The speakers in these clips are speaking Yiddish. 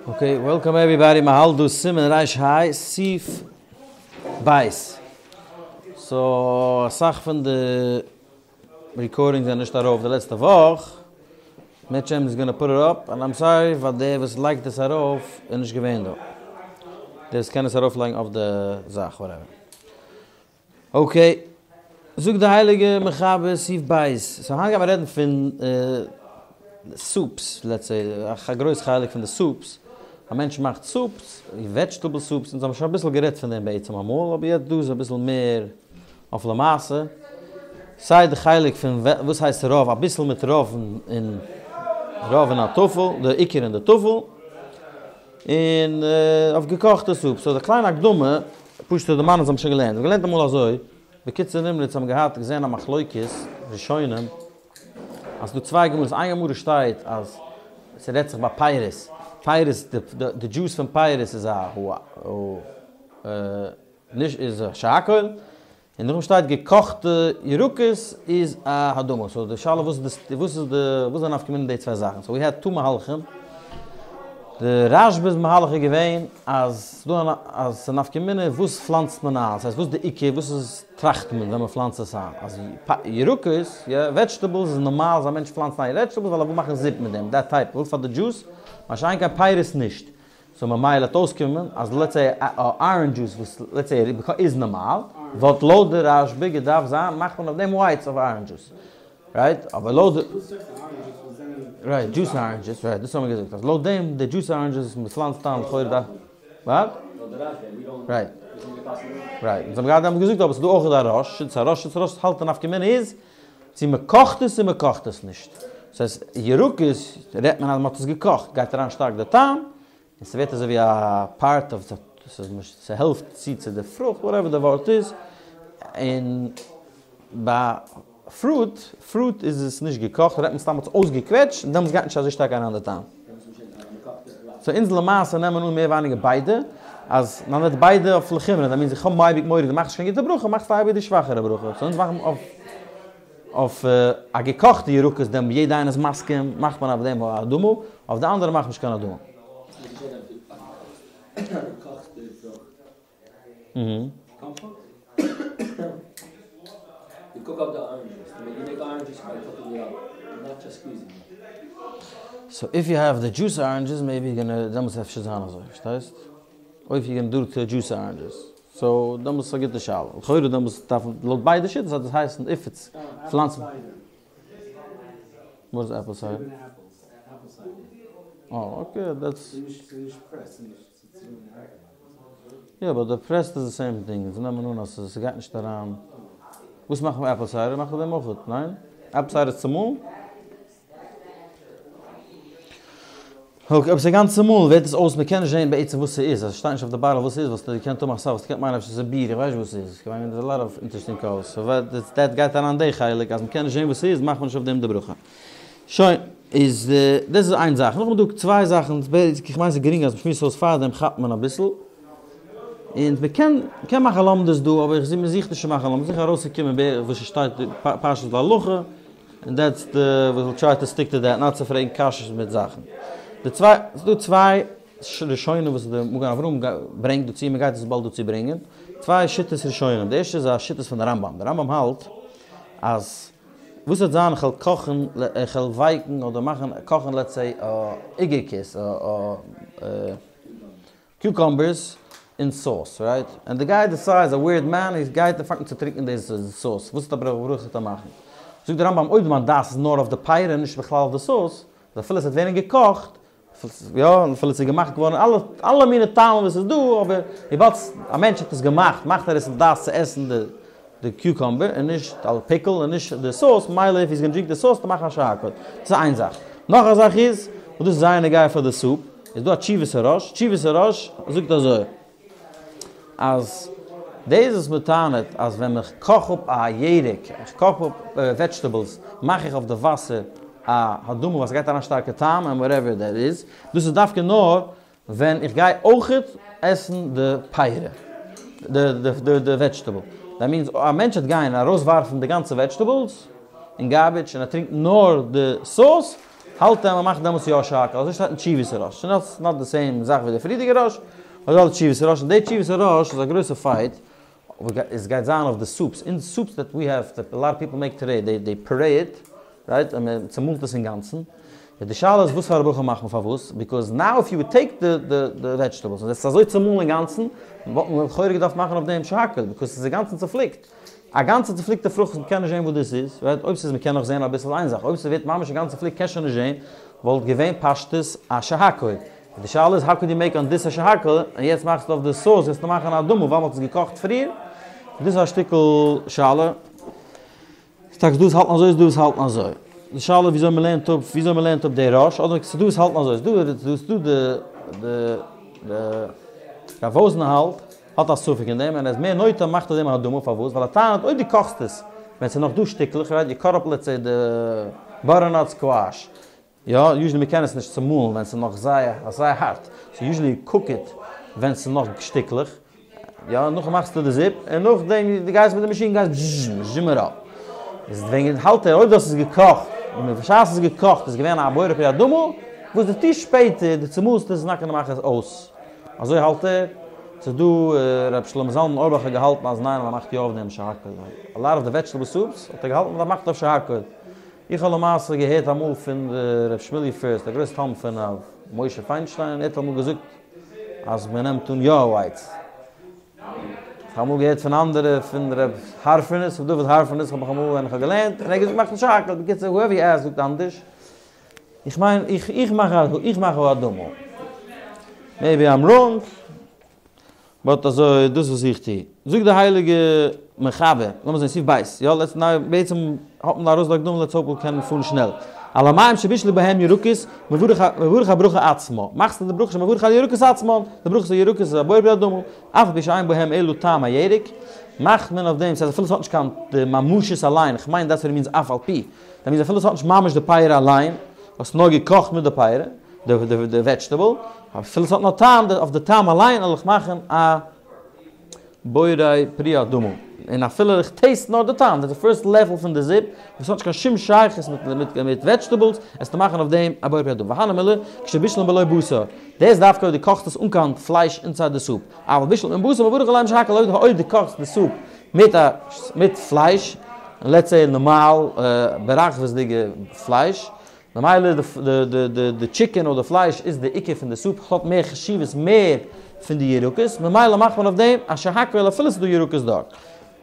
אקעי, וועלקאם עוועריבאדי, מען האלט דא סימן ר"ה, סעיף ב'. סאו אסאך פון די רעקארדינגס זענען נישט ארויף די לעצטע וואך, אם ירצה השם איז גאנא פוט איט אפ, און איים סארי פאר דער וואס לייגט עס ארויף איז נישט געווען דא. דער וואס קען עס ארויפלייגן אויף די זאך, וואטעווער. אקעי, זאגט די הייליגע מחבר סעיף ב', סאו היינט גיימער רעדן פון סופס, לעטס סעי, א גרויס חלק פון די סופס, א מענטש מאכט סופס, וועדזשטעבל סופס, אונז האבן שוין אביסל גערעדט פון דעם בעצם אמאל, אבער יעצט דא איז אביסל מער אויף למעשה, סיי די חלק פון וואס הייסט רוב, אביסל מיט רוב און רוב און א טפל, די עיקר און די טפל. און אויף געקאכטע סופ. סאו די קליינע הקדמה, פשוט צו דערמאנען וואס האבן שוין געלערנט. מ'האט געלערנט אמאל אזוי, בקיצור נמרץ האבן געהאט געזען א מחלוקת ראשונים, אז ס'דא צוויי גמרות, איין גמרא שטייט אז ס'רעדט זיך ביי פירות, פירות די דזשוס פון פירות איז א נישט איז א שהכל, און נאכדעם שטייט געקאכטע ירקות איז א האדמה, סאו די שאלה וואס איז די וואס איז די וואס איז די נפקא מינה אין די צוויי זאכן, סאו ווי העד טו מהלכים, די רשב"א'ס מהלך איז געווען אז ס'דא אז ס'איז נפקא מינה וואס פלאנצט מען איין, ס'הייסט וואס די עיקר וואס איז טראכט מען ווען מ'פלאנצט עס איין, אז ירקות, יא, וועדזשטעבלס איז נארמאל אז א מענטש פלאנצט איין וועדזשטעבלס ווייל ער וויל מאכן זופ מיט דעם, דעט טייפ, וויל פאר די דזשוס, מה שאין כן פירות נישט. סאו ממילא וועט אויסקומען אז לעטס סעי א ארענדזש דזשוס וואס לעטס סעי איז נארמאל, וואלט לויט די רשב"א געדארפט זיין מאכט מען אויף דעם ווייץ אויף ארענדזש דזשוס. רייט? אבער לויט די. רייט, דזשוס ארענדזשעס, רייט, דאס האבן מיר געזאגט אז לויט דעם די דזשוס ארענדזשעס וואס מען פלאנצט איין לכאורה דארף. וואט? רייט. רייט. אונז האבן געהאט דעמאלט געזאגט אבער ס'איז דא אויך א רא"ש, שיטת הרא"ש, שיטת הרא"ש האלט די נפקא מינה איז צו מען קאכט עס צו מען קאכט עס נישט. דאס הייסט ירקות רעדט מען אז מען האט עס געקאכט גייט אריין שטארק די טעם, און ס'ווערט אזוי ווי א פארט אוו, ס'העלפט צו צו די פרוכט וואטעווער די ווארט איז, און ביי פרוט, פרוט איז עס נישט געקאכט רעדט מען סתם מ'האט עס אויסגעקוועטשט און דעמאלטס גייט נישט אזוי שטארק אריין די טעם. סאו אונז למעשה נעמען אן מער ווייניגער ביידע, אז מען וועט ביידע אויף לחומרא, דעט מינס איך האב אייביג מורא דו מאכסט נישט קיין גוטע ברכה, מאכסטו אייביג די שוואכערע ברכה, סאו אונז מאכן אויף אויף א געקאכטע ירקות דעם יעדע איינער איז מסכים מאכט מען אויף דעם האדמה, אויף די אנדערע מאכט מען נישט קיין האדמה. סאו איף יו העוו די דזשוס ארענדזשעס מעיבי יו גאנא דעמאלטס אפשר זיין אזוי פארשטייסט? אויב יו גאנא דו איט טו דזשוס ארענדזשעס סאו דעמאלטס איז א גוטע שאלה לכאורה דעמאלטס דארף מען לויט ביידע שיטות זאל דאס הייסן איף איטס פלאנצן וואס איז עפל סיידער? אה אקעי דעטס. יא באט די פרעסט איז די סעים טינג, זיי נעמען אן אז ס'גייט נישט אריין, וואס מאכט מען עפל סיידער? מאכט מען דעם אויכעט, ניין? עפל סיידער איז צומאלן? אקעי אויב ס'איז גאנץ צומאלן ווערט עס אויס מ'קען נישט זעהן בעצם וואס ס'איז, אז ס'שטייט נישט אויף די באטל וואס ס'איז וואלסטו געקענט האבן א ספק, וואלסטו געקענט מיינען אפשר ס'איז ביר, איך ווייס נישט וואס ס'איז, כ'מיין דער'ס א לאט אוו אינטערעסטינג קאלערס, סאו דעט גייט אריין די חלק אז מ'קען נישט זעהן וואס ס'איז מאכט מען נישט אויף דעם די ברכה. שוין, איז דאס איז איין זאך. נאכדעם איז דא צוויי זאכן, איך מיין ס'איז גרינג אז מ'שמועסט אויס פארדעם כאפט מען אביסל. און מ'קען מ'קען מאכן לומדות דא, אבער איך זע מ'זוכט נישט צו מאכן לומדות, מ'זוכט ארויסצוקומען בערך וואס ס'שטייט פשטות להלכה, און דעטס די, ווי וויל טריי טו סטיק טו דעט, נאט צו פרעגן קשיות מיט זאכן. די צוויי, ס'איז דא צוויי ראשונים וואס די מגן אברהם ברענגט דא צו, מ'גייט עס באלד דא צו ברענגען, צוויי שיטות ראשונים, די ערשטע איז א שיטות פון די רמב"ם, די רמב"ם האלט אז. וואס וועט זיין איך וועל קאכן, איך וועל ווייקן אדער מאכן קאכן לעטס סעי אוגערקעס, קיוקאמבערס אין סאוס, רייט? און די גיי דיסיידס א וויערד מען, ער גייט און פאנגט אן צו טרינקען די סאוס, וואס א ברכה וועט ער מאכן? זאגט די רמב"ם אויב מיין דעת איז נאר אויף די פירי און נישט בכלל אויף די סאוס, אז אפילו עס וועט ווערן געקאכט, יא, אפילו עס איז געמאכט געווארן אלע אלע מיני טעמים וואס איז דא, אבער וויבאלד א מענטש האט עס געמאכט, מאכט ער עס מיט דעת צו עסן די די קיוקאמבער און נישט א פיקל און נישט די סאוס, מילא איף היז גאנא דרינק די סאוס מאכט א שהכל. דאס איז איין זאך. נאך א זאך איז, וואס דאס איז זייער נוגע פאר די סופ, איז דא א תשובת הרא"ש, תשובת הרא"ש זאגט אזוי, אז דאס וואס מען טענה'ט אז ווען איך קאך אפ א ירק, איך קאך אפ וועדזשטעבלס, מאך איך אויף די וואסער א האדמה וואס גייט אריין שטארקע טעם און וואטעווער דעט איז, דאס איז דווקא נאר ווען איך גיי אויכעט עסן די פירי, די וועדזשטעבל. דעט מינס א מענטש וועט גיין ארויסווארפן די גאנצע וועדזשטעבלס. אין גארביטש און ער טרינקט נאר די סאוס, האלט ער אז מ'מאכט דעמאלטס יא שהכל, אזוי שטייט אין תשובות הרא"ש, ס'איז נאט די סעים זאך ווי די פריערדיגע רא"ש, אזוי האלט תשובות הרא"ש, און די תשובות הרא"ש איז א גרויסע פייט, עס גייט זיין אויף די סופס, אין סופס דעט ווי העוו, דעט א לאט אוו פיפל מעיק טודעי, דעי דעי פיורעי איט, רייט, און מען צומאלט עס אינגאנצן, איז די שאלה איז וואס פאר א ברכה מאכט מען פארוואס, ביקאוז נאו איף יו וואד טעיק די די די וועדזשטעבלס און עס אזוי צומאלן אינגאנצן, וואלט מען לכאורה געדארפט מאכן אויף דעם שהכל, ביקאוז עס איז אינגאנצן צופליקט. א גאנצע צופליקטע פרוכט וואס מ'קען נישט זען וואס דאס איז, רייט, אויב ס'איז מ'קען נאך זען אביסל איין זאך, אויב ס'ווערט ממש אינגאנצן צופליקט קענסט שוין נישט זען, וואלט געווען פשטות א שהכל. די שאלה איז האו קוד יו מעיק אן דיס א שהכל, און יעצט מאכסטו אויף די סאוס וועסטו מאכן האדמה ווייל מ'האט עס געקאכט פריער? דאס איז א שטיקל שאלה. ס'טאקע דא וואס האלטן אזוי ס'דא וואס האלטן אזוי. די שאלה איז וויאזוי מ'לערנט אפ וויאזוי מ'לערנט אפ די רא"ש, אדער ס'דא וואס האלטן אזוי, ס'דא ס'דא די די די רב וואזנער האלט האט א ספק אין דעם און ער איז מער נוטה מאכט אויף דעם האדמה פארוואס ווייל ער טענה'ט אויב דו קאכסט עס ווען ס'איז נאך דא שטיקלעך רייט יו קאט אפ לעטס סעי די באטערנאט סקוואש יא יוזשעלי מ'קען עס נישט צומאלן ווען ס'איז נאך זייער זייער הארט סאו יוזשעלי יו קוק איט ווען ס'איז נאך שטיקלעך יא נאכדעם מאכסטו די זופ און נאכדעם דו גייסט מיט די מאשין גייסט בזשז זשום אראפ איז וועגן האלט ער אויב דאס איז געקאכט און בשעת ס'איז געקאכט איז געווען א בורא פרי האדמה וואס דו טוסט שפעטער דו צומאלסט עס איז נאט גאנא מאך עס אויס. אזוי האלט ער, ס'איז דא ר' שלמה זלמן אויערבאך האט געהאלטן אז ניין מ'מאכט יא אויף דעם שהכל, א לאט אוו די וועדזשטעבל סופס האט ער געהאלטן אז מ'מאכט אויף שהכל, איך האב למעשה געהערט אמאל פון ר' שמואלי פירסט א גרויס תלמיד פון ר' משה פיינשטיין ער האט אמאל געזאגט אז מ'נעמט אן יא ווייץ, איך האב אמאל געהערט פון אנדערע פון ר' הארפענעס ר' דוד הארפענעס האב איך אמאל ווען איך האב געלערנט און ער האט געזאגט מ'מאכט שהכל, בקיצור הועווער יו עסק זאגט אנדערש. איך מיין איך איך מאך א איך מאך האדמה. מעיבי איים ראנג, באט אזוי דאס וואס איך טו. זאגט די הייליגע מחבר, לאמיר זען סעיף ב', יא לעטס נאו בעצם האט מען ארויס די הקדמה לעטס האופ מיר קענען פארן שנעל. על המים שבישלו בהם ירקות, מברך מברך הברכה עצמה. מאכסטו די ברכה שמברך על ירקות עצמן, די ברכת הירקות איז א בורא פרי האדמה, אף על פי שאין בהם אלא טעם הירק, מאכט מען אויף דעם, ס'הייסט אפילו ס'האט נישט קיין די ממשות אליין, כ'מיין דעטס וואט איט מינס אף על פי. דעט מינס אפילו עס האט נישט ממש די פרי אליין, האסט נאר געקאכט מיט די פרי, די וועדזשטעבל, אפילו עס האט נאר טעם, אויף די טעם אליין וועל איך מאכן א בורא פרי האדמה, און אפילו איך טעיסט נאר די טעם, די פירסט לעפל פון די זופ, וואס האט נישט קיין שום שייכות מיט וועדזשטעבלס, וועסטו מאכן אויף דעם א בורא פרי האדמה. והני מילי, כשבישלן בלא בשר, דאס דווקא אויב דו קאכסט עס אן קיין פלייש אינסייד די סופ, אבל בישלן עם בשר מברך עליהם שהכל, אויב דו קאכסט די סופ מיט א מיט פלייש, לעטס סעי נארמאל ברחבות'דיגע פלייש, ממילא די די די די טשיקען אדער פלייש איז די עיקר פון די סופ, האט מער חשיבות מער פון די ירקות, ממילא מאכט מען אויף דעם א שהכל אפילו ס'איז דא ירקות דארט.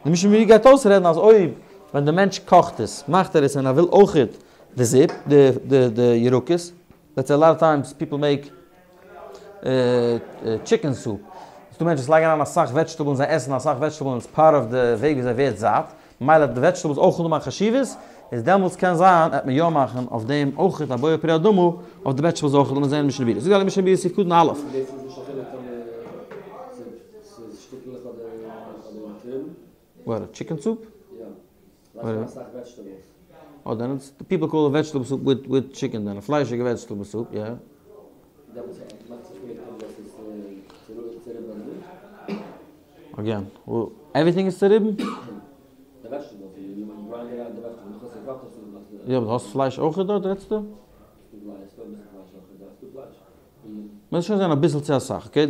די משנה ברורה גייט אויסרעדן אז אויב ווען די מענטש קאכט עס מאכט ער עס און ער וויל אויכעט די זופ די די די ירקות, לעטס סעי א לאט אוו טיימס פיפל מעיק טשיקען סופ, ס'דא מענטשן וואס לייגן אריין אסאך וועדזשטעבל און זיי עסן אסאך וועדזשטעבל און איטס פארט אוו די וועג ווי זיי ווערט זאט, ממילא די וועדזשטעבלס אויך האבן א חשיבות, איז דעמאלטס קען זיין העט מען יא מאכן אויף דעם אויך א בורא פרי האדמה אויף די וועדזשטעבלס אויך, לאמיר זעהן משנה ברורה, זאגט די משנה ברורה סעיף קטן א'. וואט, א טשיקען סופ? אה דען איטס פיפל קאל איט וועדזשטעבל סופ וויט וויט טשיקען דען א פליישיגע וועדזשטעבל סופ יא. אגעין עווריטינג איז צוריבן? יא אבער האסט פלייש אויכעט דארט רעדסטו? מוז שוין זיין אביסל צו אסאך, אקעי?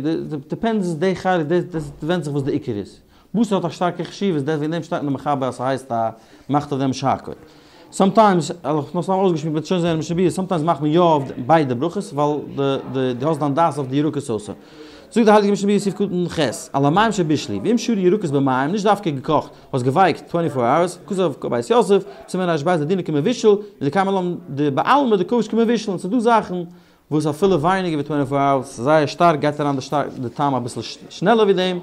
דיפענדס די חלק, דאס ווענדט זיך וואס די עיקר איז. בשר האט א שטארקע חשיבות, וועגן דעם שטייט אין די מחבר אז ס'הייסט א מאכט אויף דעם שהכל. סאמטיימס, האב איך נאר סתם אויסגעשמועסט, מ'וועט שוין זען אין משנה ברורה, סאמטיימס מאכט מען יא אויף ביידע ברכות, ווייל די די האסט דיין דעת אויף די ירקות אויך. זאגט די הייליגע משנה ברורה סעיף קטן ח', על המים שבישלו, ואם שרו ירקות במים, נישט דווקא געקאכט, האסט געווייקט טווענטי פאר אווערס, כתב בית יוסף, בסימן ר"ב דדינו כמבושל, און דקיימא לן דבעלמא דכביש כמבושל, און ס'דא זאכן וואס אפילו ווייניגער ווי טווענטי פאר אווערס זייער שטארק גייט אריין די די טעם אביסל שנעלער ווי דעם,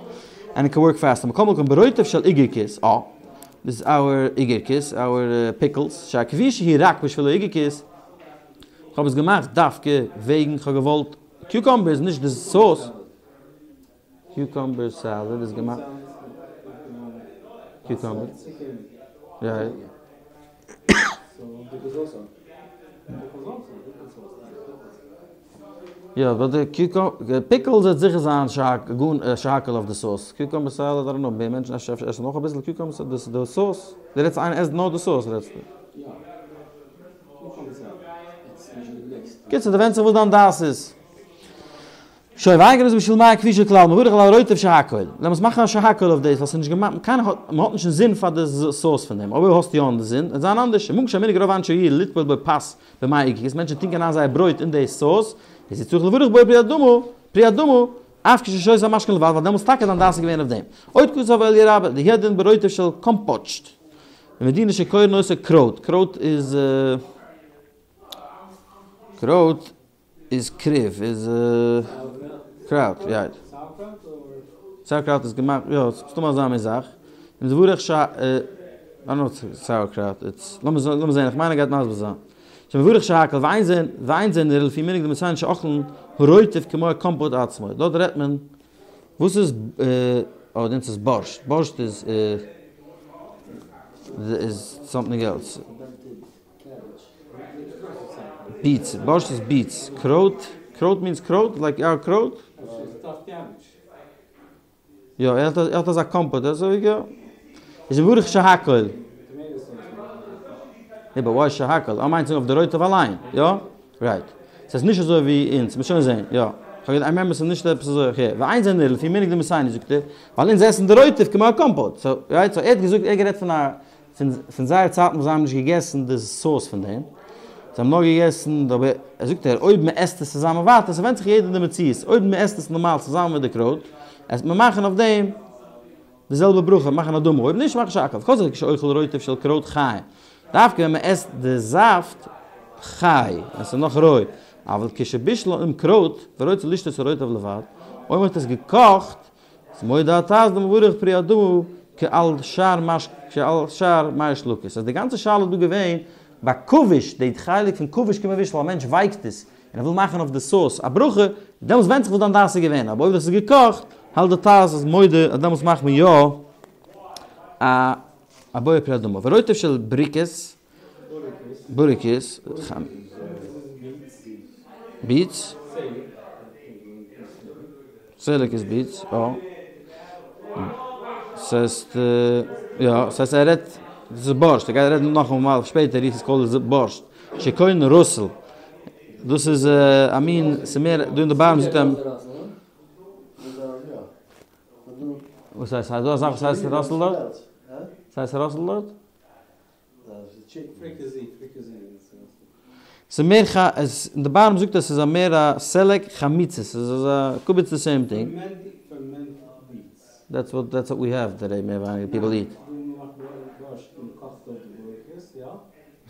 ענד איט קען ווארק פעסטער, מכל מקום ברוטב של איגערקעס, אה, דיס איז אווער איגערקעס, אווער פיקלס, שהכבישה היא רק בשביל האיגערקעס, כ'האב עס געמאכט דווקא וועגן כ'האב געוואלט קיוקאמבערס נישט די סאוס. קיוקאמבער סעלעד איז געמאכט קיוקאמבער יא. יא באט די קיוקאמבער פיקעלס וועט זיכער זיין שהכל אויף די סאוס קיוקאמבער סעלעד איי דאנט נאו מער מענטשן אפשר עסן אויך אביסל קיוקאמבער סעלעד די סאוס די רעדסט איינער עסט נאר די סאוס רעדסטו? קיצור, דא ווענדט זיך וואס דיין דעת איז. שוין, ואין כוונתו בישול מי הכבושה כלל, מברך על הרוטב שהכל. לאמיר מאכן א שהכל אויף דאס, ווייל ס'איז נישט געמאכט, קיינער האט, מ'האט נישט אינזין פאר די סאוס פון דעם. אויב האסטו יא אינזין, וועט זיין אנדערש. ומקום שמנהג רוב אנשי העיר לטבול בו פת במי איקוס, מענטשן טינקען איין זייער ברויט אין די סאוס, איז צריך לברך בורא פרי האדמה, פרי האדמה, אף כששותה המשקה לבד, ווייל דעמאלטס טאקע דיין דעת איז געווען אויף דעם. עוד כתב אליה רבה, דהוא הדין ברוטב של קאמפאטשט. במדינה שקורין אותו קרוט, קרוט איז קרוט איז כרוב, איז קראוט, יא. סאורקראוט איז געמאכט, יא, ס'איז מסתמא אזא מין זאך. און מברך ש, איי דאנט נאו סאורקראוט, איטס, לאמיר זען, איך מיין ער גייט מסביר זיין. שמברך שהכל, ואין זה, ואין זה נראה לפי מנהג דמציין שאוכלין הרוטב כמו הקומפוט עצמו. דארט רעדט מען, וואס איז, אה, דעמאלטס איז בארשט, בארשט איז, איז סאמטינג עלס. ביטס, בארשט איז ביטס, קרוט, קרוט מיינס קרוט, לייק אר קרוט? יא, ער האט ער האט אזא קאמפאט, אזוי יא. איז מברך שהכל. יא, באט וויי שהכל? ער מיינט אויף די רוטב אליין, יא? רייט. ס'איז נישט אזוי ווי אונז, מ'וועט שוין זען, יא. כ'האב געדענקט, איי רימעמבער ס'איז נישט עפעס אזוי, אקעי. ואין זה נראה לפי מנהג דמותינו זאגט ער, ווייל אונז עסן די רוטב כמו א קאמפאט. סאו, רייט, סאו ער האט געזאגט, ער האט גערעדט פון א פון זייער צייטן וואס זיי האבן נישט געגעסן די סאוס פון דעם, זיי האבן נאר געגעסן, אבער זאגט ער אויב מען עסט עס צוזאמען ווייטער, ס'ווענדט זיך יעדער די מציאות, אויב מען עסט עס נארמאל צוזאמען מיט די קרוט, עסט מען מאכן אויף דעם די זעלבע ברכה, מאכן אדמה, אויב נישט מאכן שהכל, וכל זה כשאוכל רוטב של קרוט חי, דווקא ווען מען עסט די זאפט חי, ווען ס'איז נאך רוי, אבל כשבישלו עם קרוט, ורוצה לשתות הרוטב לבד, אויב מען האט עס געקאכט, איז מודה הט"ז דמברך פרי האדמה כעל שאר מש כעל שאר מי שלקות. אז די גאנצע שאלה איז דא געווען ביי כבוש, די חלק פון כבוש כמבושל, א מענטש ווייקט עס און ער וויל מאכן אויף די סאוס א ברכה, דעמאלטס ווענדט זיך וואס דיין דעת איז געווען, אבער אויב דאס איז געקאכט, האלט די ט"ז אז מודה אז דעמאלטס מאכט מען יא א א בורא פרי האדמה. ורוטב של בריקעס. בוריקעס, ביטס, סעלעק איז ביטס, יא. ס'הייסט, יא, ס'הייסט ער רעדט, דאס איז בארשט, ער גייט רעדן נאכאמאל שפעטער איז קאלד בארשט, שקורין ראסל, דאס איז א מין, ס'מער, דא אין די בארם זאגט ער. וואס הייסט, ס'איז דא א זאך וואס הייסט ראסל דארט? ס'הייסט ראסל דארט? ס'איז מער ח עס אין די בארם זאגט אז ס'איז א מער א סעלעק חמיצה ס'איז אזא קאוד בי די סעים טינג. דעטס וואט דעטס וואט ווי העוו טודעי מער ווייניגער פיפל איט.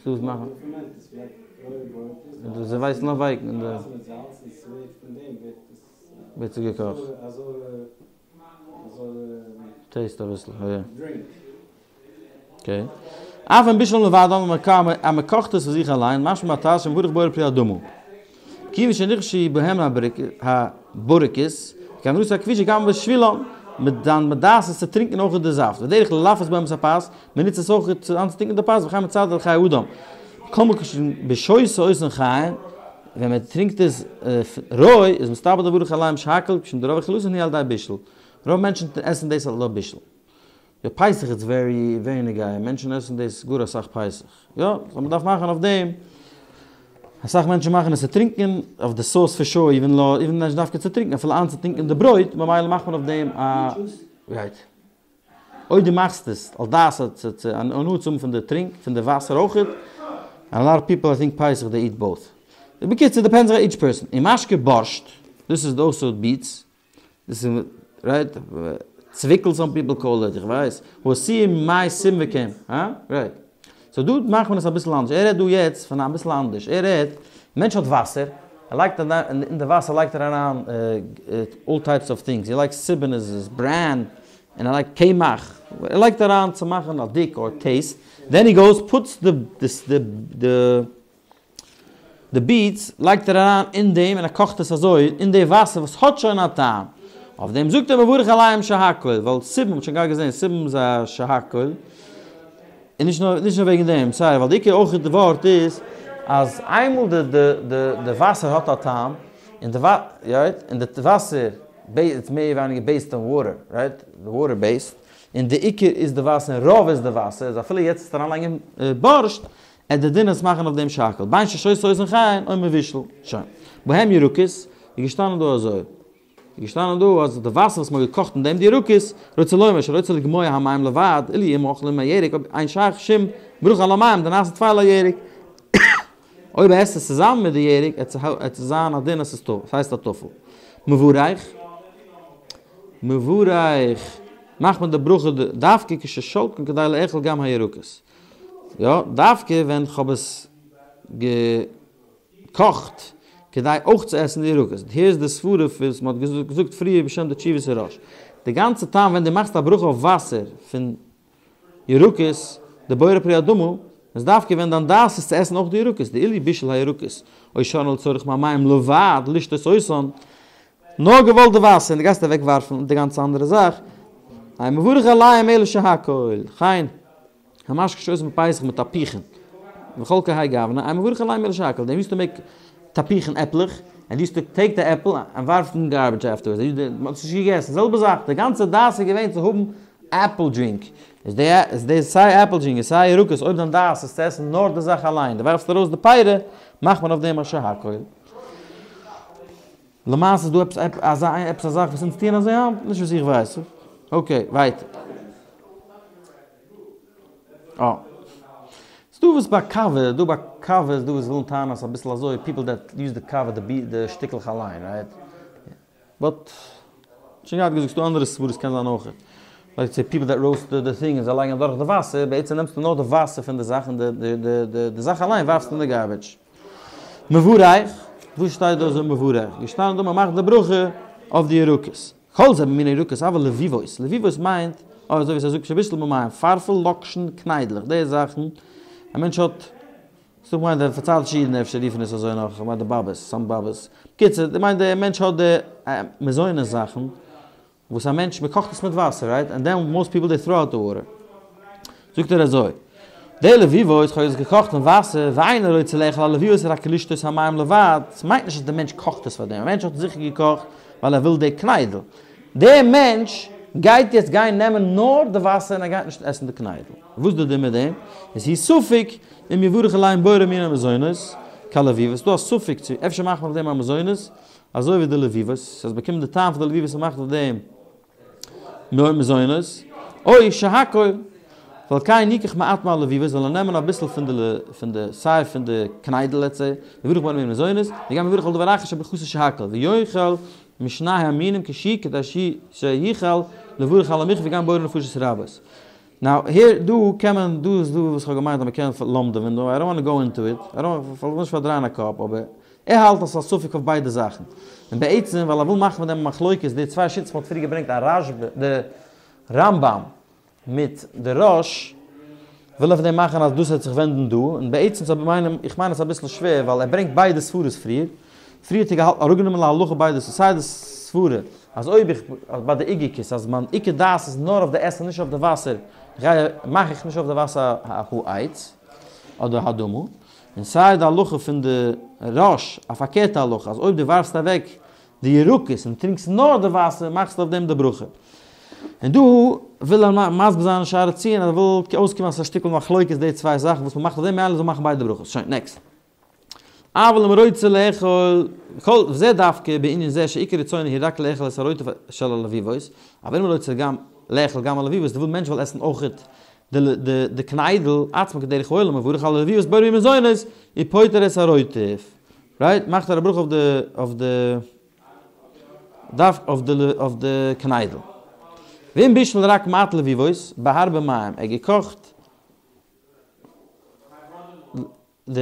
דאס מאכן. זיי ווייסן נאך ווייקן אין די. ווערט עס געקאכט. טעיסט אביסל, יא. אקעי. אף אם בישלן לבדן אז מען קאכט עס פאר זיך אליין, משמע מהט"ז שמברך בורא פרי האדמה. כיוון שנכבשו בהם הבוריקס, כוונתו הכבישה גם בבישולן, מיט דיין דעת איז צו טרינקען אויך די זאפט, ודרך ללפת בהם את הפת, מען נוצט עס אויך צו איינצוטונקען די פת, וכן מצער די חיי אדם. כל מקום שבשותה אותן חיים, ווען מען טרינקט עס רוי, איז מסתבר דמברך עליהם שהכל, משום דרוב אכילתן היא על ידי בישול. רוב מענטשן עסן דאס על ידי בישול. יא פסח איז ווערי ווערי נוגע, מענטשן עסן דאס גאר אסאך פסח. יא, סאו מען דארף מאכן אויף דעם, אסאך מענטשן מאכן עס צו טרינקען, אויף די סאוס פאר שור, איווען לא, איווען נישט דווקא צו טרינקען, אפילו איינצוטונקען די ברויט, ממילא מאכט מען אויף דעם א. רייט. אויב דו מאכסט עס על דעת צו צו הנאה צו האבן פון די טרינק, פון די וואסער אויכעט, א לאט אוו פיפל איי טינק פסח דעי איט באוט. בקיצור דיפענדס אן איטש פערסאן. און משקה בארשט, דאס איז אלסאו ביטס, דאס איז רייט, צוויקל סאם פיפל קאל איט, איך ווייס, העשוי ממי סובין וקמח, הא? רייט. סאו דא מאכט מען עס אביסל אנדערש, ער רעדט דא יעצט פון אביסל אנדערש, ער רעדט, מענטש האט וואסער, ער לייגט אריין, אין די וואסער לייגט ער אריין אלל טייפס אוו טינגס, הי לייקס סובין איז ברען, און ער לייגט קמח, ער לייגט אריין צו מאכן א דיק אר טעיסט, דען הי גאוס פוטס די די די ביטס לייגט ער אריין אין דעם און ער קאכט עס אזוי אין די וואסער וואס האט שוין א טעם, אויף דעם זאגט ער מברך עליהם שהכל, ווייל סובין מ'האט שוין געהאט געזען סובין איז א שהכל, און נישט נאר נישט נאר וועגן דעם, סארי, ווייל די עיקר אויך די ווארט איז אז איינמאל די די די די וואסער האט א טעם, און די רייט, און די וואסער איטס מער ווייניגער בעיסד אן וואטער, רייט, די וואטער בעיסד, און די עיקר איז די וואסער און רוב איז די וואסער, איז אפילו יעצט אריינלייגן בארשט. עט די דין איז מאכן אויף דעם שהכל, בין ששותה אותן חיים או מבושל, שוין. בהם ירקות, איז געשטאנען דא אזוי, איז געשטאנען דא אז די וואסער וואס מ'האט געקאכט אין דעם די ירקות, רוצה לומר שרוצה לגמוע המים לבד, אילו אם אוכלין עם הירק אויב אין שייך שום ברכה על המים דנעשה טפל לירק. אויב ער עסט עס צוזאמען מיט די ירק עט עס זיין א דין אז עס הייסט א טפל. מברך, מברך, מאכט מען די ברכה דווקא כששולקן כדי לאכול גם הירקות. יא, דווקא ווען כ'האב עס געקאכט כדי אויך צו עסן די ירקות. היר איז די סברה וואס מ'האט געזאגט פריער בשם די תשובת הראש. די גאנצע טעם ווען דו מאכסט א ברכה אויף וואסער פון ירקות, די בורא פרי האדמה, איז דווקא ווען דיין דעת איז צו עסן אויך די ירקות, דאילו בישל הירקות, או שאנו לצורך מהמים לבד לשתות אותן, נאר געוואלט די וואסער און דו גייסט אוועק ווארפן די גאנצע אנדערע זאך, אין מברך עליהם אלא שהכל, וכן המשקה שעושים בפסח מתפוחין, וכל כהאי גוונא, אין מברך עליהם אלא שהכל, דעי יוזט טו מעיק תפוחין עפלעך, ענד יוזט טו טעיק די עפל און ווארפן אין גארבידזש עפטערווארדס, מען האט עס נישט געגעסן, זעלבע זאך, די גאנצע דעת איז געווען צו האבן עפל דרינק, איז די איז די סיי עפל דרינק און סיי ירקות אויב דיין דעת איז צו עסן נאר די זאך אליין, דו ווארפסט ארויס די פירה, מאכט מען אויף דעם א שהכל. למעשה איז דא עפעס אזא עפעס א זאך וואס אונז טוען אזוי היינט? נישט וואס איך ווייס. אקעי, ווייטער. אה. ס'דא וואס ביי קאווע, דא ביי קאווע איז דא וואס ווילן טענה'ן אז ס'איז אביסל אזוי, פיפל דעט יוז די קאווע די די שטיקלעך אליין, רייט? באט, שוין געהאט געזאגט, ס'דא אנדערע סברות קען זיין אויכעט. לייק סעי פיפל דעט ראוסט די טינג און זיי לייגן אדורך די וואסער, בעצם נעמסטו נאר די וואסער פון די זאך און די די די זאך אליין ווארפסטו אין די גארביטש. מברך, וואס שטייט דא אזוי מברך? געשטאנען דא מ'מאכט די ברכה אויף די ירקות. כל זה במיני ירקות אבל לביבות, לביבות מיינט, אזוי ווי ס'זאגט שבישל במים, פארפל, לאקשן, קניידלעך, די זאכן, א מענטש האט, ס'דא כ'מיין די פארצייטישע אידן אפשר רופן עס אזוי נאך, כ'מיין די באבעס, סאם באבעס, בקיצור, די מיינט די מענטש האט די מזונות זאכן, וואס א מענטש, מ'קאכט עס מיט וואסער, רייט? ענד דען מאסט פיפל דעי טראו אוט די וואטער. זאגט ער אזוי, די לביבות, כ'האב עס געקאכט אין וואסער, ואינו רוצה לאכול הלביבות רק לשתות המים לבד, ס'מיינט נישט אז די מענטש קאכט עס פאר דעם, א מענטש האט זיכער געקאכט ווייל ער וויל די קניידל. דער מענטש גייט יעצט גיין נעמען נאר די וואסער און ער גייט נישט עסן די קניידל. וואס איז די דין מיט דעם? איז הוא ספק אם יברך עליהם בורא מיני מזונות כלביבות, ס'דא א ספק צו אפשר מאכט מען אויף דעם א מזונות אזוי ווי די לביבות, ס'האט באקומען די טעם פון די לביבות און מאכט אויף דעם מזונות, או שהכל, ועל כן יקח מעט מהלביבות, זאל ער נעמען אביסל פון די פון די סיי פון די קניידל לעטס סעי, ויברך בורא מיני מזונות, וגם יברך על דבר אחר שברכתו שהכל, ויאכל משני המינים כשהוא כדי שיוכל לברך על המחיה וגם בורא נפשות רבות. נאו העיר דא קען מען דא איז דא וואס כ'האב געמיינט אז מ'קען לומד'עווען דא, איי דאנט וואנט טו גאו אינטו איט, איי דאנט, כ'וויל נישט פארדרייען א קאפ, אבער ער האלט אז ס'איז א ספק אויף ביידע זאכן. און בעצם ווייל ער וויל מאכן פון דעם א מחלוקת די צוויי שיטות מ'האט פריער געברענגט א רשב"א די רמב"ם מיט די רא"ש וויל ער פון דעם מאכן אז דאס וועט זיך ווענדן דא, און בעצם ס'איז מיין איך מיין עס אביסל שווער ווייל ער ברענגט ביידע סברות פריער, פריער האט ער געהאלטן אראפגענומען להלכה ביידע סיי די סברה אז אויב איך ביי די אוגערקעס אז מיין עיקר דעת איז נאר אויף די עסן נישט אויף די וואסער גיי מאך איך נישט אויף די וואסער א העץ אדער האדמה, און סיי די הלכה פון די רא"ש א פארקערטע הלכה אז אויב דו ווארפסט אוועק די ירקות און טרינקסט נאר די וואסער מאכסטו אויף דעם די ברכה. און דא וויל ער מסביר זיין אין שער הציון אז ער וויל אויסקומען אז עס איז א שטיקל מחלוקת די צוויי זאכן וואס מען מאכט אויף דעם ממילא זאל מען מאכן ביידע ברכות. שוין, נעקסט. אבל אם רוצה לאכול כל וזה דווקא בענין זה שעיקר רצונו הוא רק לאכול את הרוטב של הלביבות, אבל אם רוצה גם לאכול גם הלביבות, די מענטש וויל עסן אויכעט די קניידל עצמו כדרך העולם מברך על הלביבות בורא מיני מזונות ופוטר את הרוטב. רייט? מאכט ער א ברכה אויף די אויף די דף אויף די אויף די קניידל. ואם בישל רק מעט לביבות בהרבה מים, ער האט געקאכט די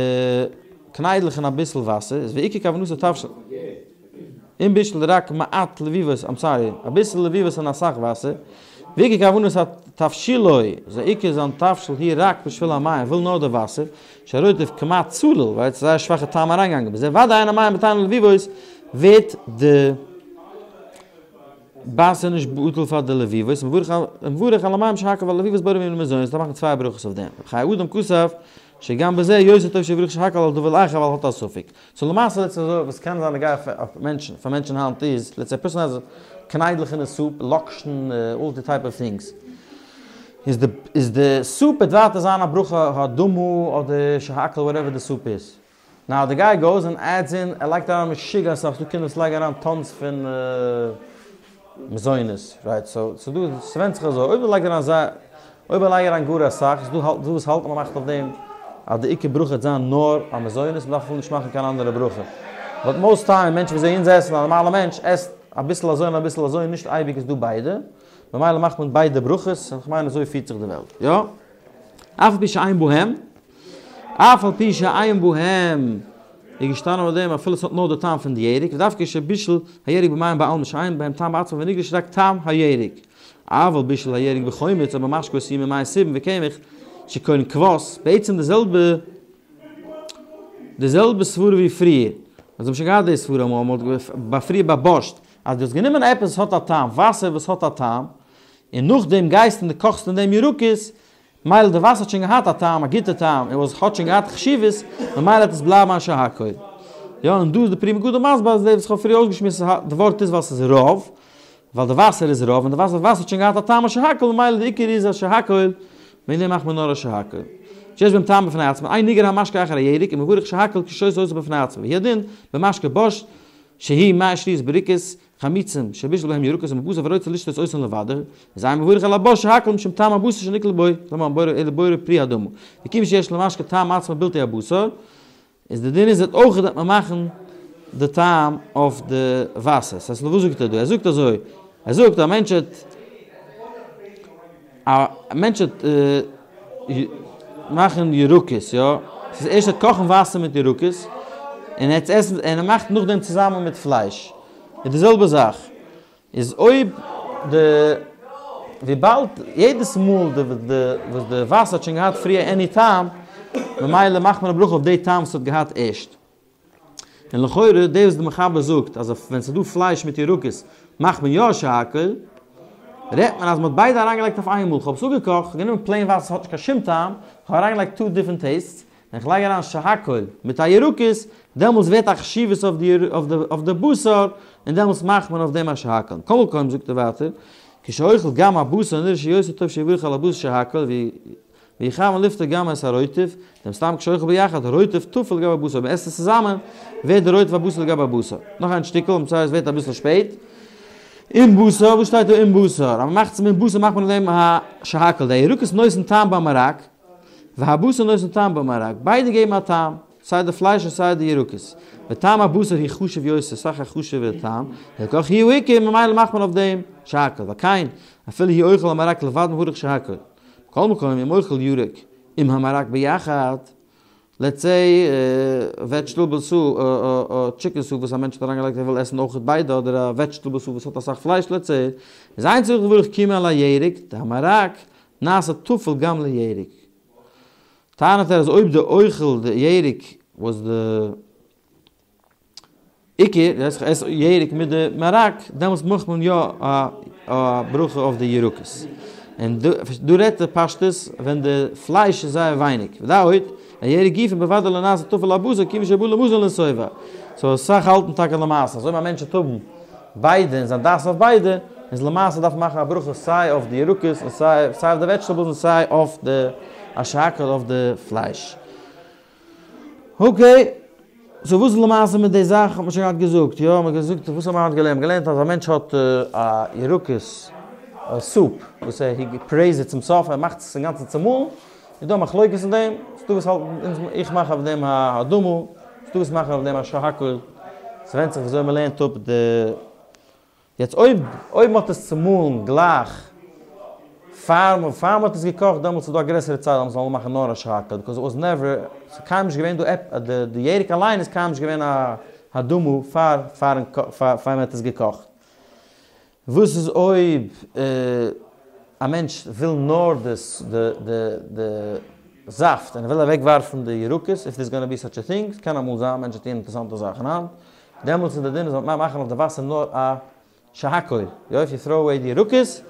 קניידלעך אין אביסל וואסער, איז ועיקר כוונתו תבשיל. אם בישל רק מעט לביבות, איים סארי, אביסל לביבות אין אסאך וואסער, ועיקר כוונת תבשילו, זיין עיקר זיין תבשיל הוא רק בשביל המים, וויל נאר די וואסער, שהרוטב כמעט צלול, ווייל ס'איז זייער שוואכע טעם אריינגעגאנגען בזה, ודאי אין המים בטלין ללביבות, ווערט די וואסער נישט בטל פאר די לביבות, ומברך על המים שהכל ועל הלביבות בורא מיני מזונות, דארף מאכן צוויי ברכות אויף דעם. רבי חיי אדם כתב שגם בזה יותר טוב שיברך שהכל על דבר אחר ווייל האט א ספק. סאו למעשה לעטס סעי אזוי וואס קען זיין נוגע פאר מענטשן פאר מענטשן היינט איז לעטס סעי א פערסאן האט קניידלעך אין די סופ, לאקשן, אלל די טייפ אוו טינגס. איז די איז די סופ וועט ווייטער זיין א ברכה האדמה אדער שהכל וואטעווער די סופ איז. נאו די גיי גאוס און עדס אין, ער לייגט אריין משוגע אסאך, ס'דא קינדער וואס לייגן אריין טאנס פון מזונות, רייט, סאו ס'דא, ס'ווענדט זיך אזוי, אויב ער לייגט אריין זייער, אויב ער לייגט אריין גאר אסאך, איז דא האלט, דא וואס האלטן מ'מאכט אויף דעם אז די עיקר ברכה וועט זיין נאר א מזונות, מ'דארף אפילו נישט מאכן קיין אנדערע ברכה. באט מאוסט טיים, מענטשן וויאזוי אונז עסן, א נארמאלע מענטש עסט אביסל אזוי און אביסל אזוי, נישט אייביג איז דא ביידע, ממילא מאכט מען ביידע ברכות, און כ'מיין אזוי פירט זיך די וועלט, יא? אף על פי שאין בהם, אף על פי שאין בהם, איז געשטאנען אויף דעם אפילו עס האט נאר די טעם פון די ירק, ודווקא שבישל הירק במים בעלמא שאין בהם טעם בעצמו ונגרש רק טעם הירק. אבל בישל הירק בחומץ או במשקה עשויים ממים סובין וקמח שקורין קוואס, בעצם די זעלבע די זעלבע סברה ווי פריער, אונז האבן שוין געהאט די סברה אמאל, מ'האט ביי פריער ביי בארשט, אז דו האסט גענומען עפעס וואס האט א טעם, וואסער וואס האט א טעם, און נאכדעם גייסטו און דו קאכסט אין דעם ירקות, מילא די וואסער האט שוין געהאט א טעם, א גוטע טעם, און וואס האט שוין געהאט חשיבות, ממילא וועט עס בלייבן א שהכל. יא, און דא איז די פרי מגדים מסביר אז דאס וואס כ'האב פריער אויסגעשמועסט, די ווארט איז ווייל ס'איז רוב, ווייל די וואסער איז רוב, און די וואסער האט שוין געהאט א טעם א שהכל, ממילא די עיקר איז א שהכל, וועגן דעם מאכט מען נאר א שהכל. שיש בהם טעם בפני עצמו, אין נגרר המשקה אחר הירק, ומברך שהכל כשותה אותו בפני עצמו. והוא הדין במשקה בארשט, שהיא מי שתיית ברכת חמיצים שבישל בהם ירקות עם הבשר ורוצה לשתות אותן לבדו, איז אין מברך על הבארשט שהכל משום טעם הבשר שנקלה בו, כלומר בורא אלא בורא פרי האדמה. וכיוון שיש למשקה טעם עצמו בלתי הבשר, איז די דין איז אז אויך דארף מען מאכן די טעם אויף די וואסער. ס'הייסט וואס זאגט ער דא? ער זאגט אזוי, ער זאגט א מענטש האט א מענטש האט מאכן ירקות, יא? ס'איז ערשט ער קאכן וואסער מיט ירקות, און ער עסן און ער מאכט נאכדעם צוזאמען מיט פלייש. איז די זעלבע זאך. איז אויב די וויבאלד יעדעס מאל די די וואס די וואסער האט שוין געהאט פריער עני טעם, ממילא מאכט מען א ברכה אויף די טעם וואס ס'האט געהאט ערשט. און לכאורה דאס וואס די מחבר זאגט אז ווען ס'איז דא פלייש מיט ירקות מאכט מען יא שהכל, רעדט מען אז מ'האט ביידע אריינגעלייגט אויף איינמאל, כ'האב עס אפגעקאכט, כ'האב גענומען פלעין וואסער ס'האט נישט קיין שום טעם, כ'האב אריינגעלייגט טו דיפרענט טעיסטס, ווען כ'לייג אריין שהכל מיט א ירקות, דעמאלטס ווערט א חשיבות אויף די אויף די בשר, און דעמאלטס מאכט מען אויף דעם א שהכל. מכל מקום זאגט ער ווייטער, כשאוכל גם הבשר נראה שיותר טוב שיברך על הבשר שהכל, ויכוון לפטור גם את הרוטב, דמסתמא כשאוכל ביחד, הרוטב טפל לגבי הבשר, אויב מ'עסט עס צוזאמען, ווערט די רוטב הבשר לגבי הבשר. נאך איין שטיקל, איים סארי עס ווערט אביסל שפעט. עם בשר, וואס שטייט דא עם בשר? אז מ'מאכט עס מיט בשר מאכט מען אויף דעם א שהכל, דהירקות נותן טעם במרק, והבשר נותן טעם במרק, ביידע געבן א טעם, סיי די פלייש און סיי די ירקות. וטעם הבשר הוא חשוב יותר, סאך א חשוב'ער טעם, הלכך הוא העיקר, ממילא מאכט מען אויף דעם שהכל, וכן, אפילו הוא אוכל המרק לבד מברך שהכל. מכל מקום אם אוכל ירק עם המרק ביחד, לעטס סעי וועדזשטעבל סופ, טשיקן סופ וואס א מענטש האט אריינגעלייגט ער וויל עסן אויכעט ביידע אדער א וועדזשטעבל סופ וואס האט אסאך פלייש לעטס סעי, איז אין צריך לברך קימעא על הירק, דהמרק נעשה טפל גם לירק. טענה'ט ער אז אויב די אוכל די ירק וואס די עיקר, דאס הייסט איך עס ירק מיט די מרק, דעמאלטס מאכט מען יא א ברכה אויף די ירקות. און דא רעדט ער פשטות ווען די פלייש איז זייער ווייניג. ועוד, הירק גופו בוודאי לא נעשה טפל לבשר כיוון שבא למזון לשובע. סאו אסאך האלטן טאקע למעשה אז אויב א מענטש וועט האבן ביידע און זיין דעת אויף ביידע, איז למעשה דארף מען מאכן א ברכה סיי אויף די ירקות און סיי אויף די וועדזשטעבלס און סיי אויף די א שהכל אויף די פלייש. אקעי, סאו וואס איז למעשה מיט די זאך האט מען שוין געהאט געזאגט, יא? מען האט געזאגט, וואס האט מען היינט געלערנט? מען האט געלערנט אז א מענטש האט א ירקות סופ וואס ער הי פיורעיס איט צום סוף, ער מאכט עס אינגאנצן צומאלן, איז דא א מחלוקת אין דעם, ס'דא וואס האלטן, איך מאך אויף דעם א האדמה, ס'דא וואס מאכן אויף דעם א שהכל, ס'ווענדט זיך וויאזוי מען לערנט אפ די. יעצט אויב אויב מ'האט עס צומאלן גלייך פאר פאר מ'האט עס געקאכט דעמאלטס איז דא א גרעסערע צד אז מ'זאל מאכן נאר א שהכל ביקאוז איט וואס נעווער ס'איז קיינמאל נישט געווען דא עפ די די ירק אליין איז קיינמאל נישט געווען א האדמה פאר פארן פאר פאר מ'האט עס געקאכט. וואס איז אויב א מענטש וויל נאר די די די זאפט און ער וויל אוועק ווארפן די ירקות איף דערס גאנא בי סאטש א טינג ס'קען אמאל זיין מענטשן טוען אינטערעסאנטע זאכן היינט דעמאלטס איז די דין אז מ'מעג מאכן אויף די וואסער נאר א שהכל, יא איף יו טראו אוועי די ירקות,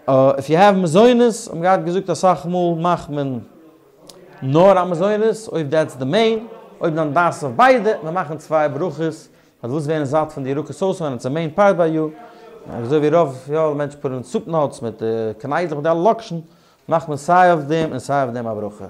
איף יו העוו מזונות, האבן געהאט געזאגט אסאך מאל מאכט מען נאר א מזונות, אויב דעטס די מעין, אויב דיין דעת איז אויף ביידע, מיר מאכן צוויי ברכות, אז דו ווילסט ווערן זאט פון די ירקות אויס און איטס א מעין פארט ביי יו, אזוי ווי רוב יא מענטשן פוט אין סופ נאטס מיט קניידלעך מיט די אלע לאקשן. מאכט מען סיי אויף דעם און סיי אויף דעם א ברכה.